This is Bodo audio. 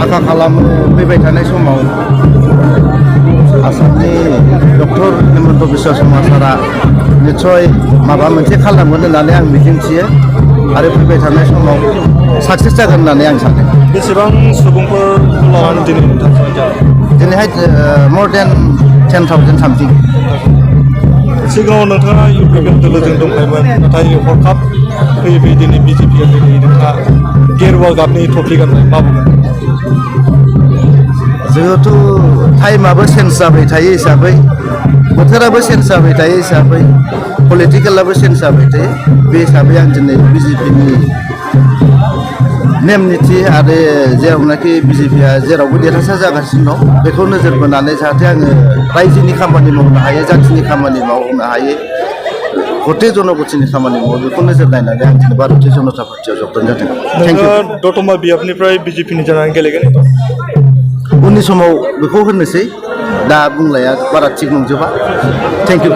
आखा खालामो फैबाय थानाय समाव आसामनि डक्टर हिमन्त बिश्व शर्मा सारा निस्सय माबा मोनसे खालामगोन होननानै आं मिजिंथियो आरो फैबाय थानाय समाव साक्सेस जागोन होननानै आं सानो। बेसेबां सुबुंफोरखौ लानानै दिनै नोंथाङा जादों? दिनैहाय मर देन 10,000 सामथिं। सिगाङाव नोंथाङा इउपिपिएल दोलोजों दंखायोमोन, नाथाय हरखाब फैयै फैयै दिनै बिजेपिआ दिनै नोंथाङा गेरुवा गाबनि टफि गाननाय मा बुंगोन? जिहेतु टाइमाबो चेन्ज जाबाय थायो हिसाबै, बोथोराबो चेन्ज जाबाय थायो हिसाबै, पलिटिकेलाबो चेन्ज जाबाय थायो, बे हिसाबै आं दिनै बिजेपिनि नेम निथि आरो जेरावनाखि बिजेपिआ जेरावबो देरहासार जागासिनो दं बेखौ नोजोर बोनानै जाहाथे आङो रायजोनि खामानि मावनो हायो, जाथिनि खामानि मावनो हायो, गटे जनगतिनि खामानि मावो बेखौ नोजोर नायनानै आं दिनै भारतीय जनता पार्टियाव जगदान जादों। नोंथाङा दतमा बियाबनिफ्राय बिजेपिनि जानानै गेलेगोन? उननि समाव बेखौ होननोसै, दा बुंनाया बारा थिग नंजोबा। Thank you.